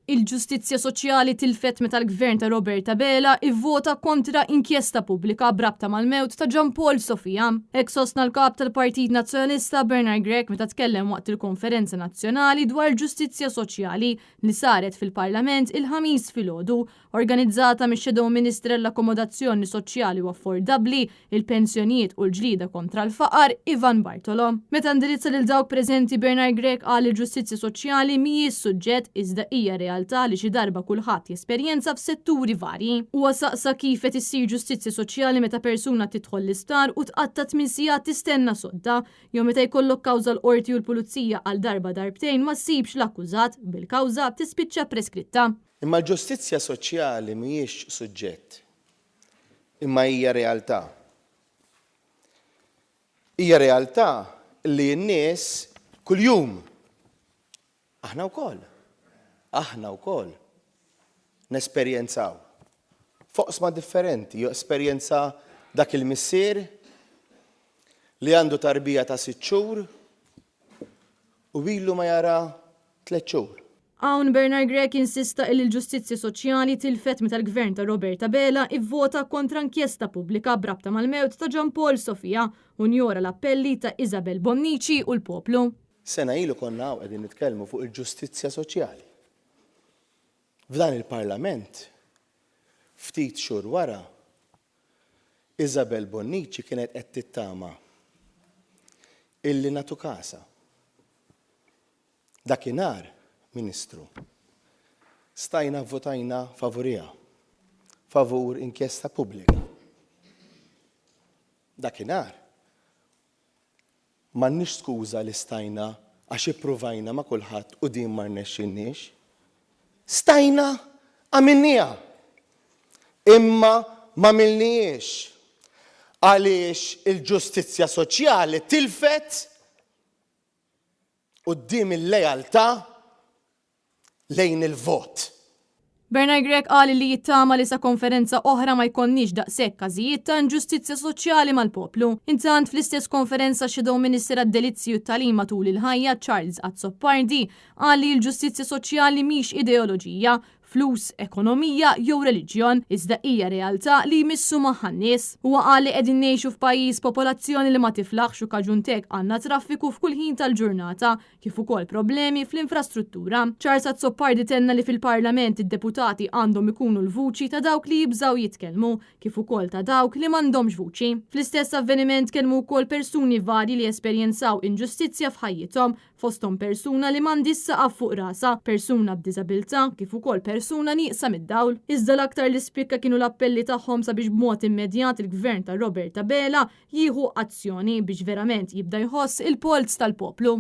Il-ġustizzja soċjali tilfet meta l-Gvern ta' Robert Abela ivvota kontra inkjesta pubblika b'rabta mal-mewt ta' Jean Paul Sofia. Hekk sostna l-Kap tal-Partit Nazzjonalista Bernard Grech meta tkellem waqt il-Konferenza Nazzjonali dwar il-Ġustizzja Soċjali li saret fil-Parlament il-Ħamis filgħodu organizzata mix-Shadow Minister għall-Akkomodazzjoni Soċjali u Affordabbli, il-Pensjonijiet u l-Ġlieda kontra l-Faqar, Ivan Bartolo. Meta indirizza lil dawk preżenti Bernard Grech qal li l-ġustizzja soċjali mhijiex suġġett iżda hija realtà li xi darba kulħadd jesperjenza f'setturi varji. Huwa saqsa kif qed issir ġustizzja soċjali meta persuna tidħol l-isptar u tqatta' tminn sigħat tistenna sodda, jew meta jkollok kawża l-Qorti u l-Pulizija għal darba darbtejn ma ssibx l-akkużat, bil-kawża tispiċċa preskritta. Imma l-ġustizzja soċjali mhijiex suġġett, imma hija realtà. Hija realtà li n-nies kuljum, aħna wkoll, aħna wkoll, nesperjenzaw. F'oqsma differenti, jesperjenza dak il-missier li għandu tarbija ta' sitt xhur u ilu ma jara tlett xhur. Hawn Bernard Grech insista illi l-ġustizzja soċjali tilfet meta l-Gvern ta' Robert Abela ivvota kontra inkjesta pubblika b'rabta mal-mewt ta' Jean Paul Sofia u njora l-appelli ta' Isabel Bonnici u l-poplu. Sena ilu konna hawn qegħdin nitkellmu fuq il-ġustizzja soċjali. F'dan il-Parlament, ftit xhur wara, Isabel Bonnici kienet qed tittama illi nagħtu kasha. Dakinhar, Ministru, stajna vvotajna favuriha, favur inkjesta pubblika. Dakinhar, m'għandniex skuża li stajna għax ippruvajna ma' kulħadd u din ma rnexxilniex. Stajna għamilniha! Imma m'għamilnihiex għaliex il-ġustizzja soċjali tilfet quddiem il-lealtà lejn il-vot. Bernard Grech qal li jittama li sa konferenza oħra ma jkollniex daqshekk każijiet ta' inġustizzja soċjali mal-poplu. Intant, fl-istess konferenza x-Shadow Minister għad-Delizzji u t-Tagħlim matul il-Ħajja Charles Azzopardi qal li l-ġustizzja soċjali mhix ideoloġija, flus, ekonomija jew reliġjon, iżda hija realtà li jmissu magħha n-nies. Huwa qal li qegħdin ngħixu f'pajjiż b'popolazzjoni li ma tiflaħx u kaġun t'hekk għandna traffiku f'kull ħin tal-ġurnata, kif ukoll problemi fl-infrastruttura. Charles Azzopardi tenna li fil-Parlament id-deputati għandhom ikunu l-vuċi ta' dawk li jibżgħu jitkellmu, kif ukoll ta' dawk li m'għandhomx vuċi. Fl-istess avveniment tkellmu wkoll persuni varji li esperjenzaw inġustizzja f'ħajjithom, fosthom persuna li m'għandhiex saqaf fuq rasha, persuna b'diżabilità kif ukoll persuna nieqsa mid-dawl. Iżda l-aktar li spikka kienu l-appelli tagħhom sabiex b'mod immedjat il-Gvern ta' Robert Abela jieħu azzjoni biex verament jibda jħoss il-polz tal-poplu.